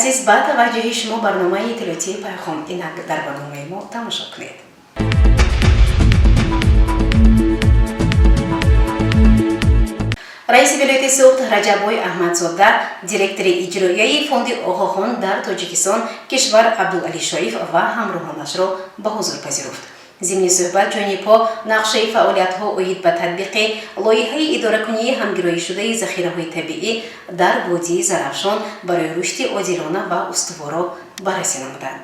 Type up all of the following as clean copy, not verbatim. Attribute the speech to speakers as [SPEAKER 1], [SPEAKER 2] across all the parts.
[SPEAKER 1] Азиз, ба таваҷҷӯҳи шумо барномаи иттилоотии Пайғом. Инак дар барномаи мо тамошо кунед. Раиси вилояти Суғд Раҷаббой Аҳмадзода директори иҷроияи фонди Оғохон дар Тоҷикистон кишвар Абдулалишоев ва ҳамроҳонашро ба ҳузур пазируфт. Зимни суҳбат ҷонибҳо нақшаи фаъолиятҳо оид ба татбиқи лоиҳаи идоракунии ҳамгироишудаи захираҳои табиӣ дар водии Зарафшон барои рушди одилона ва устуворро баррасӣ намуданд.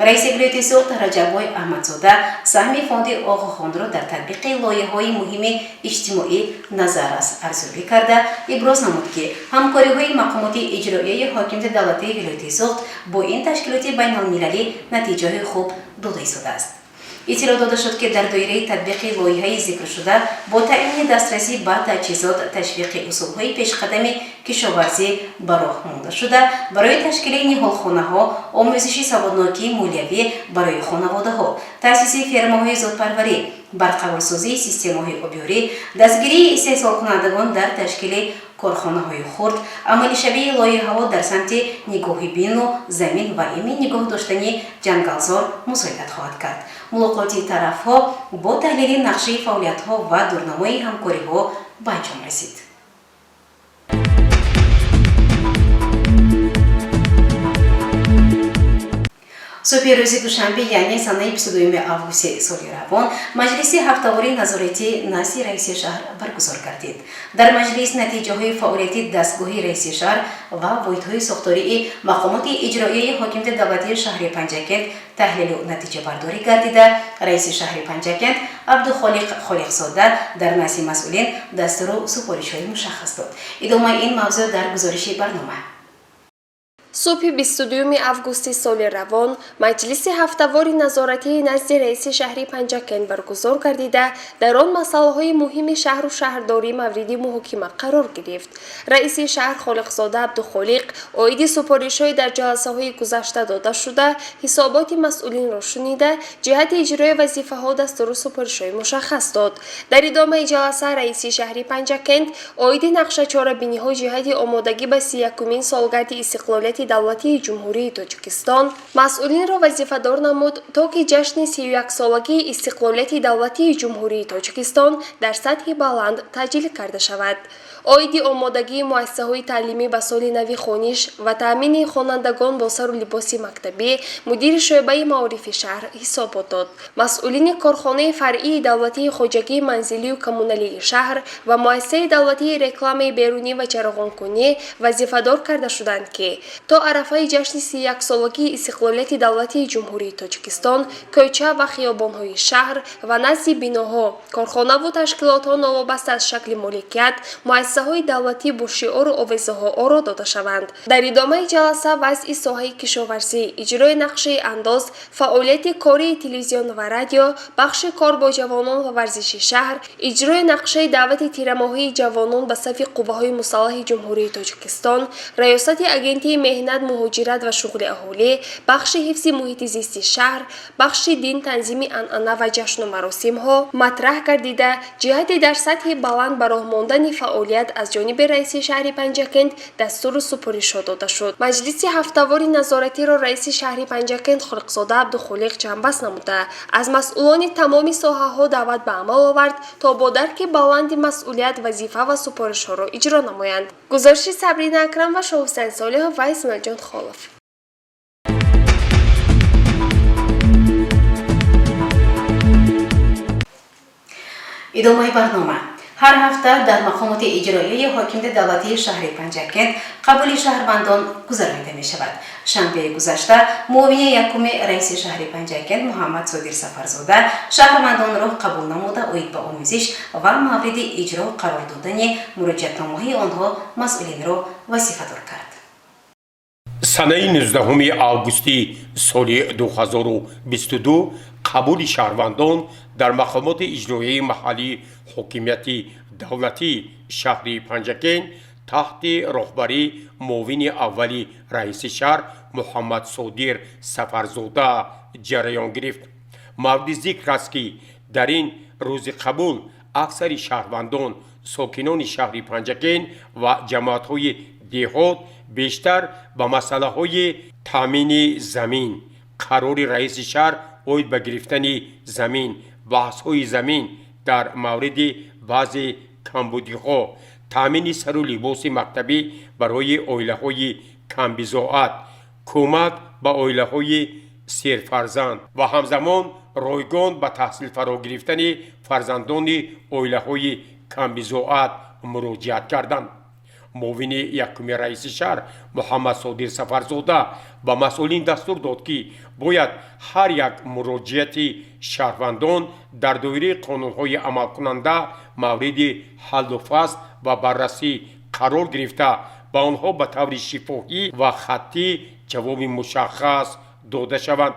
[SPEAKER 1] Раиси вилояти Суғд Раҷаббой Аҳмадзода саҳми фонди Оғохонро дар татбиқи лоиҳаҳои муҳими иҷтимоӣ назаррас арзёбӣ карда, иброз намуд, ки ҳамкориҳои мақомоти иҷроияи ҳокимияти давлатии вилояти Суғд бо ин ташкилоти байналмилалӣ натиҷаҳои хуб дода истодааст. Иттилоъ дода шуд, ки дар доираи татбиқи лоиҳаи зикршуда бо таъмини дастрасӣ ба таҷҳизот, ташвиқи усулҳои пешқадами кишоварзӣ ба роҳ монда шуда, барои ташкили ниҳолхонаҳо, омӯзиши саводнокии молиявӣ барои хонаводаҳо, таъсиси фермаҳои зотпарварӣ, барқарорсозии системаҳои обёрӣ, дастгирии истеҳсолкунандагон дар ташкили корхонаҳои хурд, амалишавии лоиҳаҳо дар самти нигоҳубину замин ва имин нигоҳ доштани ҷангалзор мусоидат хоҳад кард. Мулоқоти тарафҳо бо таҳлили нақшаи фаъолиятҳо ва дурнамои ҳамкориҳо ба анҷом расид. Субҳи рӯзи душанбе, яъне санаи 22 августи соли равон, маҷлиси ҳафтавории назоратӣ назди раиси шаҳр баргузор гардид. Дар маҷлис натиҷаҳои фаъолияти дастгоҳи раиси шаҳр ва воҳидҳои сохтории мақомоти иҷроияи ҳокимияти давлатии шаҳри Панҷакент таҳлилу натиҷабардорӣ гардида, раиси шаҳри Панҷакент Абдухолиқ Холиқзода дар назди масъулин дастуру супоришҳои мушаххас дод. Идомаи ин мавзӯъ дар гузориши барнома.
[SPEAKER 2] Субҳи 22 августи соли равон маҷлиси ҳафтавори назоратии назди раиси шаҳри Панҷакент баргузор гардида, дар он масъалаҳои муҳими шаҳру шаҳрдорӣ мавриди муҳокима қарор гирифт. Раиси шаҳр Холиқзода Абдухолиқ оиди супоришҳои дар ҷаласаҳои гузашта дода шуда, ҳисоботи масъулинро шунида, ҷиҳати иҷрои вазифаҳо дастуру супоришҳои мушаххас дод. Дар идомаи ҷаласа раиси шаҳри Панҷакент оиди нақшачорабиниҳо ҷиҳати омодагӣ ба 31-умин солгарди истиқлолияти давлатии Ҷумҳурии Тоҷикистон масъулинро вазифадор намуд, то ки ҷашни 31-солагии истиқлолияти давлатии Ҷумҳурии Тоҷикистон дар сатҳи баланд таъҷил карда шавад. Оиди омодагии муассисаҳои таълимӣ ба соли нави хониш ва таъмини хонандагон бо сару либоси мактабӣ мудири шӯъбаи маорифи шаҳр ҳисобот дод. Масъулини корхонаи фаръии давлатии хоҷагии манзилию коммуналии шаҳр ва муассисаи давлатии рекламаи берунӣ ва чароғонкунӣ вазифадор карда шуданд, ки то арафаи ҷашни 31-солагии истиқлолияти давлатии Ҷумҳурии Тоҷикистон кӯча ва хиёбонҳои шаҳр ва назди биноҳо, корхонаву ташкилотҳо новобаста аз шакли моликият, муассисаҳои давлатӣ бо шиору овезаҳо оро дода шаванд. Дар идомаи ҷаласа вазъи соҳаи кишоварзӣ, иҷрои нақшаи андоз, фаъолияти кории телевизион ва радио, бахши кор бо ҷавонон ва варзиши шаҳр, иҷрои нақшаи даъвати тирамоҳии ҷавонон ба сафи қувваҳои мусаллаҳи Ҷумҳурии Тоҷикистон, раёсати Агентии меҳнат, муҳоҷират ва шуғли аҳолӣ, бахши ҳифзи муҳити зисти шаҳр, бахши дин, танзими анъана ва ҷашну маросимҳо матраҳ гардида, ҷиҳати дар сатҳи баланд ба роҳ мондани фаъолият аз ҷониби раиси шаҳри Панҷакент дастуру супоришҳо дода шуд. Маҷлиси ҳафтавори назоратиро раиси шаҳри Панҷакент Холиқзода Абдухолиқ ҷамъбаст намуда, аз масъулони тамоми соҳаҳо даъват ба амал овард, то бо дарки баланди масъулият вазифа ва супоришҳоро иҷро намоянд. Гузориши Сабрина Акрам ва Шоҳусайн Солиҳов ва Исмоилҷон Холов.
[SPEAKER 1] Идомаи барнома. Ҳар ҳафта дар мақомоти иҷроияи ҳокимияти давлатии шаҳри Панҷакент қабули шаҳрвандон гузаронида мешавад. Шанбеи гузашта муовини якуми раиси шаҳри Панҷакент Муҳаммад Содир Сафарзода шаҳрвандонро қабул намуда, оид ба омӯзиш ва мавриди иҷро қарор додани муроҷиатномаҳои онҳо масъулинро вазифадор кард.
[SPEAKER 3] Санаи 19 августи соли 2022 қабули шаҳрвандон дар мақомоти иҷроияи маҳаллии ҳокимияти давлатии шаҳри Панҷакент таҳти роҳбарии муовини аввали раиси шаҳр Муҳаммадсодир Сафарзода ҷараён гирифт. Мавриди зикр аст, ки дар ин рӯзи қабул аксари шаҳрвандон, сокинони шаҳри Панҷакент ва ҷамоатҳои Деҳот бештар ба масъалаҳои таъмини замин, қарори раиси шаҳр оид ба гирифтани замин, баҳсҳои замин дар мавриди баъзе камбудиҳо, таъмини сару либоси мактабӣ барои оилаҳои камбизоат, кӯмак ба оилаҳои серфарзанд ва ҳамзамон ройгон ба таҳсил фаро гирифтани фарзандони оилаҳои камбизоат муроҷиат карданд. Муовини якуми раиси шаҳр Муҳаммадсодир Сафарзода ба масъулин дастур дод, ки бояд ҳар як муроҷиати шаҳрвандон дар доираи қонунҳои амалкунанда мавриди ҳаллу фасл ва баррасӣ қарор гирифта, ба онҳо ба таври шифоҳӣ ва хаттӣ ҷавоби мушаххас дода шаванд.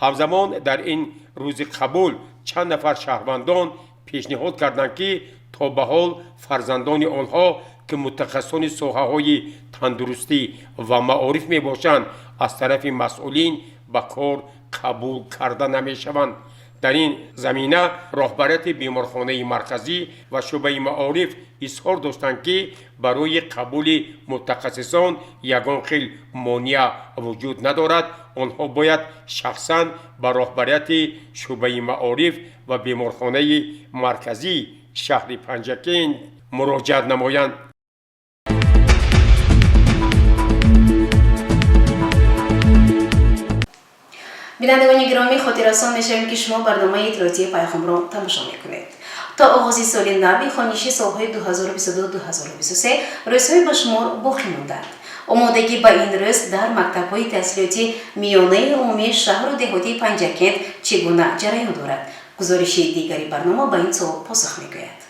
[SPEAKER 3] Ҳамзамон дар ин рӯзи қабул чанд нафар шаҳрвандон пешниҳод карданд, ки то ба ҳол фарзандони онҳо, ки мутахассисони соҳаҳои тандурустӣ ва маориф мебошанд, аз тарафи масъулин ба кор қабул карда намешаванд. Дар ин замина роҳбарияти беморхонаи марказӣ ва шӯъбаи маориф изҳор доштанд, ки барои қабули мутахассисон ягон хел монеа вуҷуд надорад. Онҳо бояд шахсан ба роҳбарияти шӯъбаи маориф ва беморхонаи марказии шаҳри Панҷакент муроҷиат намоянд.
[SPEAKER 1] Бинандагони гиромӣ, хотиррасон мешавем, ки шумо барномаи иттилоотии Пайғомро тамошо мекунед. То оғози соли нави хониши солҳои 2022-2023 рӯзҳои ба шумор боқӣ монданд. Омодагӣ ба ин рӯз дар мактабҳои таҳсилоти миёнаи умумии шаҳру деҳоти Панҷакент чӣ гуна ҷараён дорад? Гузориши дигари барнома ба ин суол посух мегӯяд.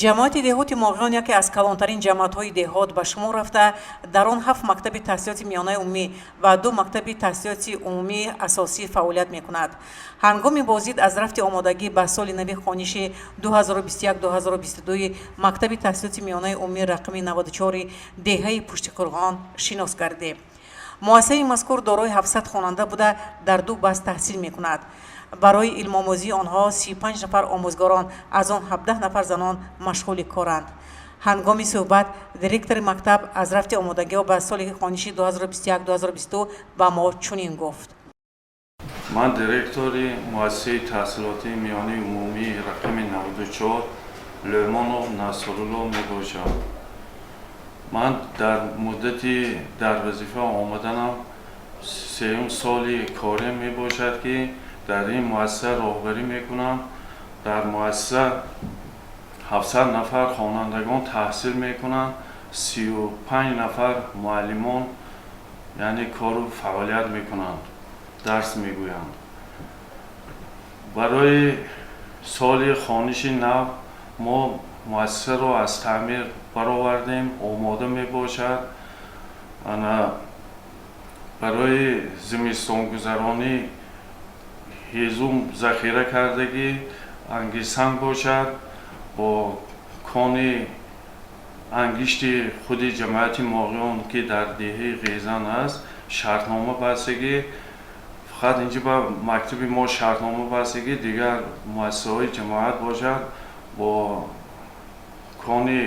[SPEAKER 4] Ҷамоати деҳоти Моғиён яке аз калонтарин ҷамоатҳои деҳот ба шумор рафта, дар он ҳафт мактаби таҳсилоти миёнаи умумӣ ва ду мактаби таҳсилоти умумии асосӣ фаъолият мекунад. Ҳангоми боздид аз рафти омодагӣ ба соли нави хониши 2021-2022 мактаби таҳсилоти миёнаи умумии рақами 94 деҳаи Пуштиқурғон шинос гардид. Муассисаи мазкур дорои 700 хонанда буда, дар ду баст таҳсил мекунад. Барои илмомӯзии онҳо 35 нафар омӯзгорон, аз он 17 нафар занон машғули коранд. Ҳангоми суҳбат директори мактаб аз рафти омодагиҳо ба соли хониши 2021-2022 ба мо чунин гуфт.
[SPEAKER 5] Ман директори муассисаи таҳсилотии миёнаи умумии рақами 94 Лӯмонов Насрулло мебошам. Ман дар муддати дар вазифа омаданам сеюм соли корӣ мебошад, ки дар ин муассиса роҳбарӣ мекунам. Дар муассиса 700 нафар хонандагон таҳсил мекунанд, 35 нафар муаллимон, яъне кору фаъолият мекунанд, дарс мегӯянд. Барои соли хониши нав мо муассисаро аз таъмир баровардем, омода мебошад. Ана барои зимистонгузаронӣ ҳезум захира кардагӣ, ангишсанг бошад, бо кони ангишти худи ҷамоати Моғиён, ки дар деҳаи Ғезан аст, шартнома бастагӣ. Фақат инҷа ба мактаби мо шартнома бастагӣ, дигар муассисаҳои ҷамоат бошад, бо кони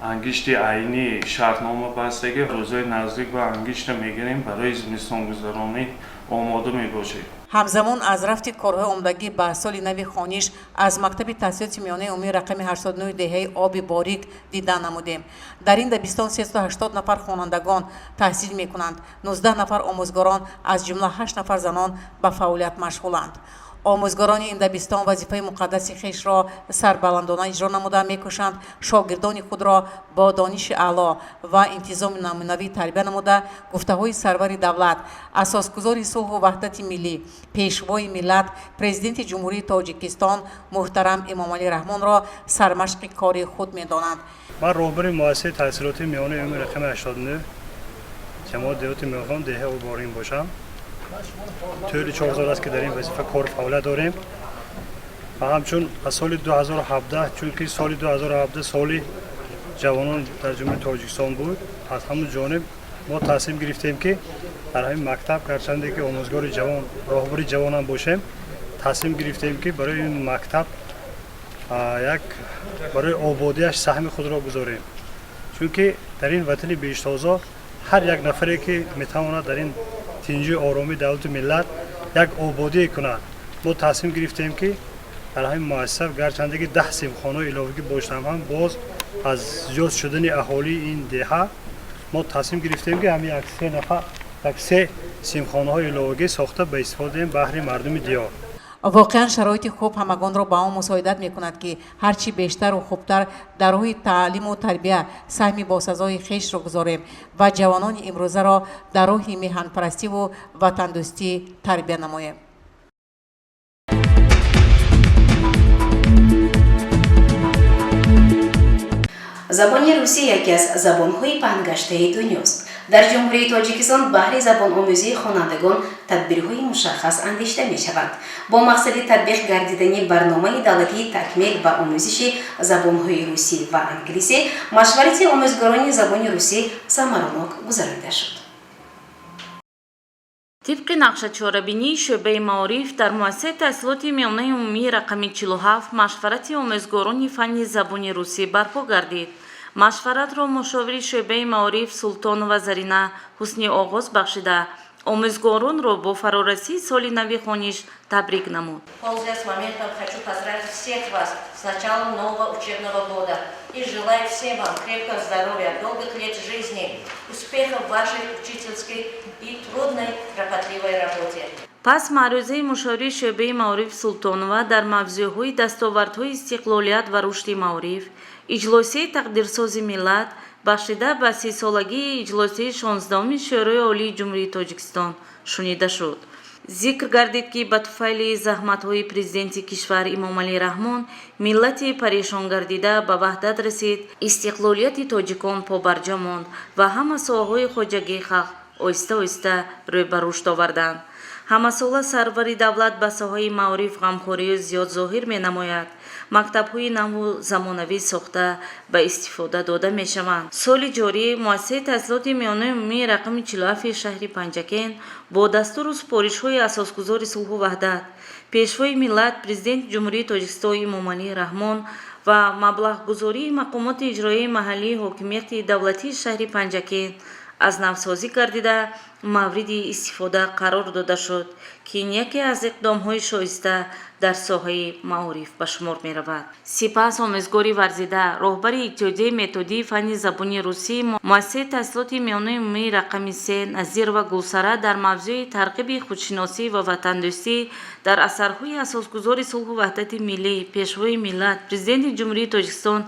[SPEAKER 5] ангишти айнӣ шартнома бастагӣ. Рӯзҳои наздик ба ангишта мегирем, барои зимистонгузаронӣ омода мебошем.
[SPEAKER 4] Ҳамзамон аз рафти корҳои омодагӣ ба соли нави хониш аз мактаби таҳсилоти миёнаи умумии рақами 89 деҳаи Оби Борик дида намудем. Дар ин дабистон 380 нафар хонандагон таҳсил мекунанд, 19 нафар омӯзгорон, аз ҷумла 8 нафар занон ба фаъолият машғуланд. Омӯзгорони ин дабистон вазифаи муқаддаси хешро сарбаландона иҷро намуда, мекӯшанд шогирдони худро бо дониши аъло ва интизоми намунавӣ тарбия намуда, гуфтаҳои сарвари давлат, асосгузори сулҳу ваҳдати миллӣ, пешвои миллат, Президенти Ҷумҳурии Тоҷикистон муҳтарам Эмомалӣ Раҳмонро сармашқи кори худ медонанд.
[SPEAKER 6] Ман роҳбари муассисаи таҳсилоти миёнаи умумии рақами 89 ҷамоати деҳоти Меҳрон, деҳаи Оборин бошам. Тӯли 4 сол аст, ки дар ин вазифа кору фаъолият дорем ва ҳамчун аз соли 2017, чунки соли 2017 соли ҷавонон дар Ҷумҳурии Тоҷикистон буд, аз ҳамун ҷониб мо тасмим гирифтем, ки дар ҳамин мактаб, гарчанде ки омӯзгори ҷавон, роҳбари ҷавонам бошем, тасмим гирифтем, ки барои ин мактаб як барои ободиаш саҳми худро гузорем. Чунки дар ин ватани беҳиштозо ҳар як нафаре ки метавонад дар ин тинҷию оромии давлату миллат як ободие кунад. Мо тасмим гирифтем, ки дар ҳамин муассиса гарчанде ки 10 синфхонаи иловагӣ бошанд ҳам, боз аз зиёд шудани аҳолии ин деҳа мо тасмим гирифтем, ки ҳамин як се нафар як се синфхонаҳои иловагӣ сохта ба истифода диҳем баҳри мардуми диёр.
[SPEAKER 4] Воқеан, шароити хуб ҳамагонро ба он мусоидат мекунад, ки ҳарчи бештару хубтар дар роҳи таълиму тарбия саҳми босазои хешро гузорем ва ҷавонони имрӯзаро дар роҳи меҳанпарастиву ватандӯстӣ тарбия намоем.
[SPEAKER 1] Забони русӣ яке аз забонҳои паҳнгаштаи дунёст. Дар Ҷумҳурии Тоҷикистон баҳри забономӯзии хонандагон тадбирҳои мушаххас андешида мешаванд. Бо мақсади татбиқ гардидани барномаи давлатии такмил ва омӯзиши забонҳои русӣ ва англисӣ машварати омӯзгорони забони русӣ самаранок гузаронида шуд.
[SPEAKER 7] Тибқи нақшачорабинии шӯъбаи маориф, дар муассисаи таҳсилоти миёнаи умумии рақами 47 машварати омӯзгорони фанни забони русӣ барпо гардид. Машваратро мушовири шӯъбаи маориф Султонова Зарина ҳусни оғоз бахшида, омӯзгоронро бо фарорасии соли нави хониш табрик намуд.
[SPEAKER 8] Пользуясь моментом, хочу поздравить всех вас с началом нового учебного года и желаю всем вам крепкого здоровья, долгих лет жизни, успехов в вашей учительской и трудной, кропотливой работе.
[SPEAKER 7] Пас маърӯзаи мушовири шӯъбаи маориф Султонова дар мавзӯъҳои дастовардҳои истиқлолият ва рушди маориф, иҷлосияи тақдирсози миллат, бахшида ба 30-солагии иҷлосияи 16-уми Шӯрои Олии Ҷумҳурии Тоҷикистон шунида шуд. Зикр гардид, ки ба туфайли заҳматҳои президенти кишвар Эмомалӣ Раҳмон миллати парешонгардида ба ваҳдат расид, истиқлолияти тоҷикон побарҷо монд ва ҳама соҳаҳои хоҷагии халқ оҳиста оҳиста рӯй ба рушд оварданд. Ҳамасола сарвари давлат ба соҳаи маориф ғамхории зиёд зоҳир менамояд, мактабҳои наву замонавӣ сохта ба истифода дода мешаванд. Соли ҷорӣ муассисаи таҳсилоти миёнаи умумии рақами 47 шаҳри Панҷакент бо дастуру супоришҳои асосгузори сулҳу ваҳдат, пешвои миллат, Президенти Ҷумҳурии Тоҷикистон Эмомалӣ Раҳмон ва маблағгузории мақомоти иҷроияи маҳаллии ҳокимияти давлатии шаҳри Панҷакент аз навсозӣ гардида мавриди истифода қарор дода шуд, ки ин яке аз иқдомҳои шоиста дар соҳаи маориф ба шумор меравад. Сипас омӯзгори варзида, роҳбари иттиҳодияи методии фанни забони русӣ муассисаи таҳсилоти миёнаи умумии рақами 3 Назирова Гулсара дар мавзӯи тарғиби худшиносӣ ва ватандӯстӣ дар асарҳои асосгузори сулҳу ваҳдати миллӣ, пешвои миллат, Президенти Ҷумҳурии Тоҷикистон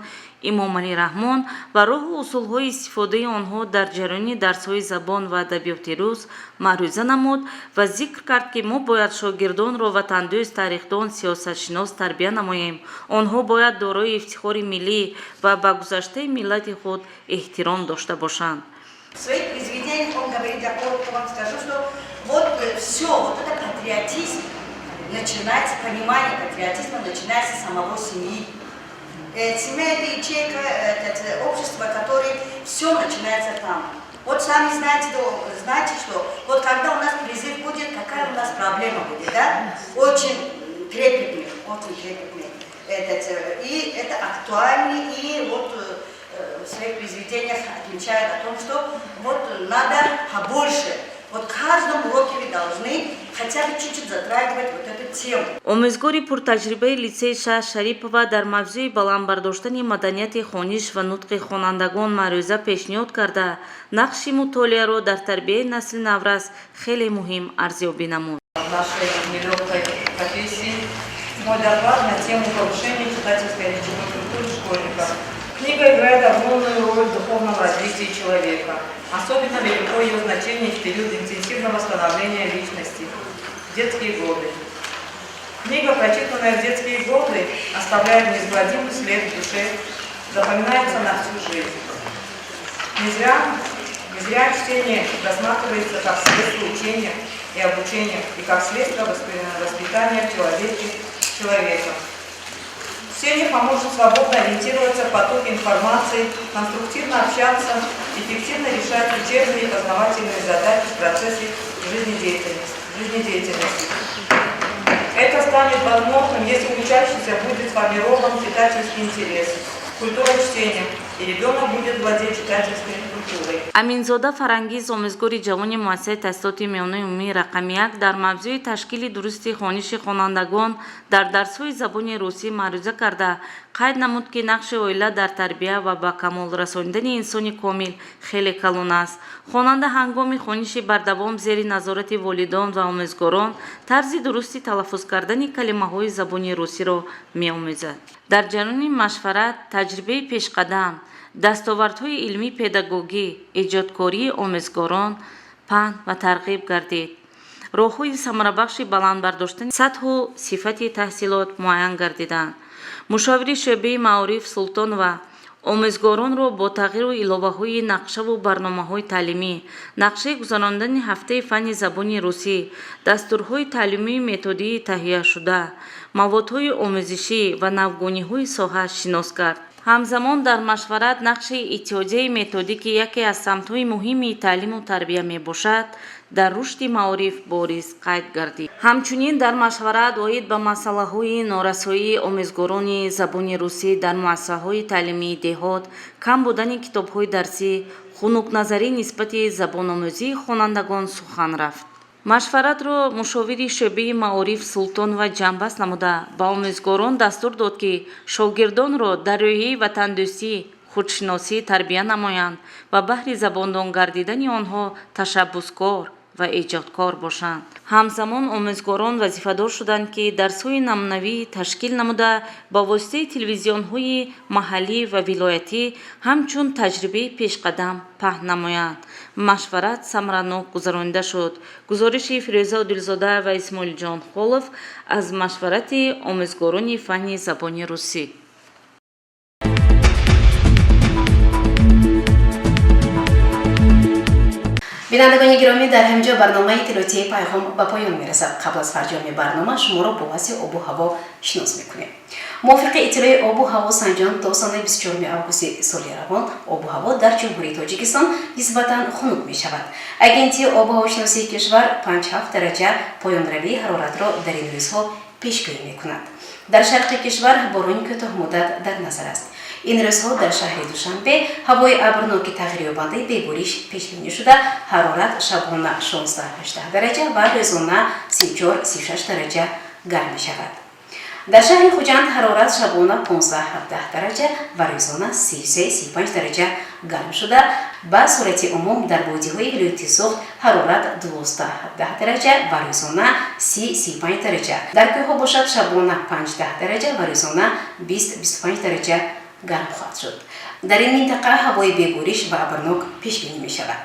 [SPEAKER 7] Эмомалӣ Раҳмон ва роҳу усулҳои истифодаи онҳо дар ҷараёни дарсҳои забон ва адабиёти рус маърӯза намуд ва зикр кард, ки мо бояд шогирдонро ватандӯст, тарихдон, сиёсатшинос тарбия намоем. Онҳо бояд дорои ифтихори миллӣ ва ба гузаштаи миллати худ эҳтиром дошта бошанд.
[SPEAKER 9] В своих произведениях он говорит, я коротко вам скажу, что вот все, вот это патриотизм начинается, понимание патриотизма начинается с самого семьи. Семья – это ячейка, это общество, которое все начинается там. Вот сами знаете, знаете, что вот когда у нас призыв будет, какая у нас проблема будет, да? Очень трепетный, очень трепетный. И это актуальный, и вот в своих произведениях отмечает о том, что вот надо побольше. Вот в каждом уроке вы должны хотя бы чуть-чуть затрагивать вот эту тему.
[SPEAKER 7] Омӯзгори пуртаҷрибаи литсеи шаҳр Шарипова дар мавзӯи баланд бардоштани маданияти хониш ва нутқи хонандагон маърӯза пешниҳод карда, нақши мутолиаро дар тарбияи насли наврас хеле муҳим арзёбӣ намуд.
[SPEAKER 10] В нашей нелегкой профессии мой доклад на тему повышения читательской речевой культуры школьников. Книга играет огромную роль в духовном развитии человека. Особенно велико ее значение в период интенсивного становления личности, в детские годы. Книга, прочитанная в детские годы, оставляет неизгладимый след в душе, запоминается на всю жизнь. Не зря чтение рассматривается как средство учения и обучения и как средство воспитания в человеке человека. Чтение поможет свободно ориентироваться в потоке информации, конструктивно общаться, эффективно решать учебные и познавательные задачи в процессе жизнедеятельности. Это станет возможным, если у учащихся будет сформирован читательский интерес. Культура чтения, и ребенок будет владеть читательской культурой.
[SPEAKER 7] Аминзода Фарангиз, омӯзгори ҷавони муассисаи таҳсилоти миёнаи умумии рақами 1, дар мавзӯи ташкили дурусти хониши хонандагон дар дарсҳои забони русӣ маърӯза карда, қайд намуд, ки нақши оила дар тарбия ва ба камол расонидани инсони комил хеле калон аст. Хонанда ҳангоми хониши бардавом зери назорати волидон ва омӯзгорон тарзи дурусти талаффуз кардани калимаҳои забони русиро меомӯзад. Дар ҷараёни машварат таҷрибаи пешқадам, дастовардҳои илмии педагогӣ, эҷодкории омӯзгорон паҳн ва тарғиб гардид. Роҳҳои самарабахши баланд бардоштани сатҳу сифати таҳсилот муайян гардиданд. Мушовири шӯъбаи маориф Султонова омӯзгоронро бо тағйиру иловаҳои нақшаву барномаҳои таълимӣ, нақшаи гузарондани ҳафтаи фанни забони русӣ, дастурҳои таълимию методии таҳияшуда, маводҳои омӯзишӣ ва навгониҳои соҳа шинос кард. Ҳамзамон дар машварат нақши иттиҳодияи методӣ, ки яке аз самтҳои муҳими таълиму тарбия мебошад, дар рушди маориф бориз қайд гардид. Ҳамчунин дар машварат оид ба масъалаҳои норасоии омӯзгорони забони русӣ дар муассисаҳои таълимии деҳот, кам будани китобҳои дарсӣ, хунукназарӣ нисбати забономӯзии хонандагон сухан рафт. Машваратро мушовири шӯъбаи маориф Султонова ҷамъбаст намуда, ба омӯзгорон дастур дод, ки шогирдонро дар рӯҳияи ватандӯстӣ, худшиносӣ тарбия намоянд ва баҳри забондон гардидани онҳо ташаббускор ва эҷодкор бошанд. Ҳамзамон омӯзгорон вазифадор шуданд, ки дарсҳои намунавӣ ташкил намуда, ба воситаи телевизионҳои маҳаллӣ ва вилоятӣ ҳамчун таҷрибаи пешқадам паҳн намоянд. Машварат самаранок гузаронида шуд. Гузориши Фирӯза Одилзода ва Исмоилҷон Холов аз машварати омӯзгорони фанни забони русӣ.
[SPEAKER 1] Бинандагони гиромӣ, дар ҳамин ҷо барномаи иттилоотии Пайғом ба поён мерасад. Қабл аз фарҷоми барнома шуморо бо вазъи обу ҳаво шинос мекунем. Мувофиқи иттилои обу ҳаво санҷон, то санаи 24 августи соли равон обу ҳаво дар Ҷумҳурии Тоҷикистон нисбатан хунук мешавад. Агентии обу ҳавошиносии кишвар 5-7 дараҷа поёнравии ҳароратро дар ин рӯзҳо пешгӯӣ мекунад. Дар шарқи кишвар борони кӯтоҳмуддат дар назар аст. Ин рӯзҳо дар шаҳри Душанбе ҳавои абрноки тағйирёбандаи бебориш пешбинӣ шуда, ҳарорат шабона 16-18 дараҷа ва рӯзона 34-36 дараҷа гарм мешавад. Дар шаҳри Хуҷанд ҳарорат шабона 15-17 дараҷа ва рӯзона 33-35 дараҷа гарм шуда, ба сурати умум дар водиҳои вилояти Суғд ҳарорат 12-17 дараҷа ва рӯзона 30-35 дараҷа, дар кӯҳҳо бошад шабона 5-10 дараҷа ва рӯзона 20-25 дараҷа гарм хоҳад шуд. Дар ин минтақа ҳавои бебориш ва абрнок пешбинӣ мешавад.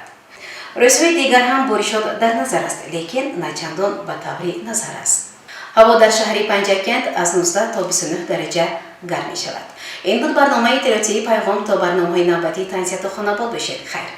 [SPEAKER 1] Рӯзҳои дигар ҳам боришот дар назар аст, лекин на чандон ба таври назар аст. Ҳаво дар шаҳри Панҷакент аз 19 то 29 дараҷа гарм мешавад. Ин буд барномаи иттилоотии Пайғом. То барномаҳои навбатӣ тансиҳату хонобод бошед. Хайр.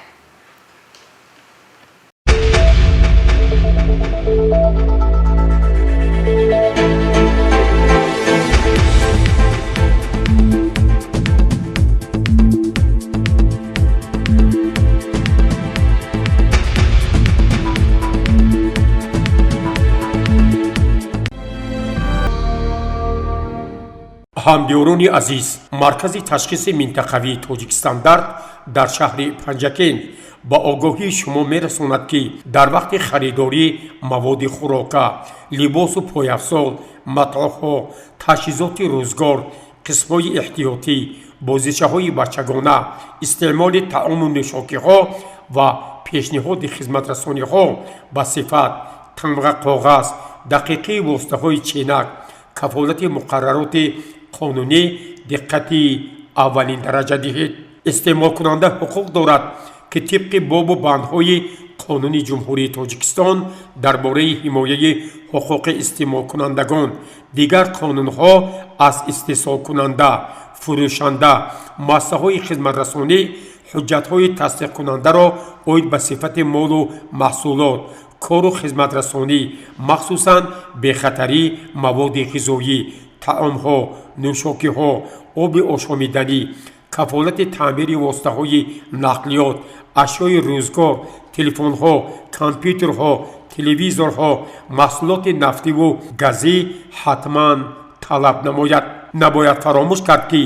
[SPEAKER 3] Ҳамдиёрони азиз, маркази ташхиси минтақавии Тоҷикстандарт дар шаҳри Панҷакент ба огоҳии шумо мерасонад, ки дар вақти харидорӣ маводи хӯрока, либосу пойафзол, матоъҳо, таҷҳизоти рӯзгор, қисмҳои эҳтиётӣ, бозичаҳои бачагона, истеъмоли таому нӯшокиҳо ва пешниҳоди хизматрасониҳо ба сифат, тамға, коғаз, дақиқии воситаҳои ченак, кафолати муқаррароти қонунӣ диққати аввалиндараҷа диҳед. Истеъмолкунанда ҳуқуқ дорад, ки тибқи бобу бандҳои Қонуни Ҷумҳурии Тоҷикистон дар бораи ҳимояи ҳуқуқи истеъмолкунандагон, дигар қонунҳо аз истеҳсолкунанда, фурӯшанда, муассисаҳои хизматрасонӣ ҳуҷҷатҳои тасдиқкунандаро оид ба сифати молу маҳсулот, кору хизматрасонӣ, махсусан бехатарии маводи ғизоӣ, таомҳо, нӯшокиҳо, оби ошомиданӣ, кафолати таъмири воситаҳои нақлиёт, ашёи рӯзгор, телефонҳо, компютерҳо, телевизорҳо, маҳсулоти нафтиву газӣ ҳатман талаб намояд. Набояд фаромӯш кард, ки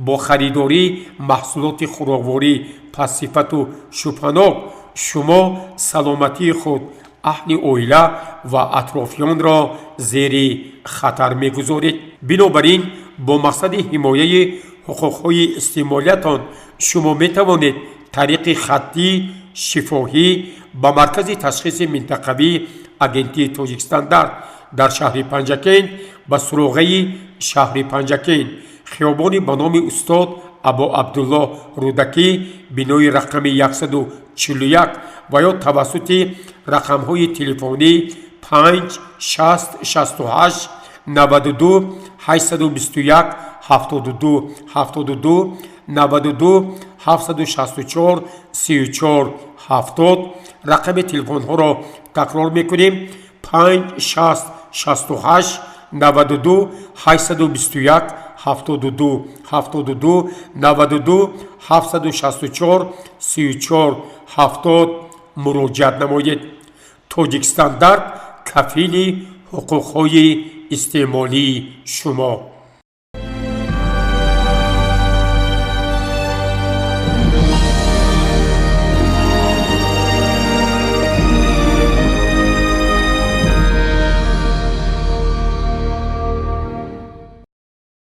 [SPEAKER 3] Бо харидории маҳсулоти хӯрокворӣ пастсифату шубҳанок шумо саломатии худ, аҳли оила ва атрофиёнро зери хатар мегузоред. Бинобар ин, бо мақсади ҳимояи ҳуқуқҳои истеъмолиятон шумо метавонед тариқи хаттӣ, шифоҳӣ ба Маркази ташхиси минтақавии Агентии Тоҷикстандарт дар шаҳри Панҷакент ба суроғаи шаҳри Панҷакент, хиёбони ба номи устод Абу Абдуллоҳ Рӯдакӣ, бинои рақами 141 ва ё тавассути рақамҳои телефонӣ 5 60 68 92 821 72 72, 92 764 34 70. Рақами телефонҳоро такрор мекунем: 5 60 68 92 821 72 72, 92 764 34 70 муроҷиат намоед. Тоҷикстандарт кафили ҳуқуқҳои истеъмолии шумо.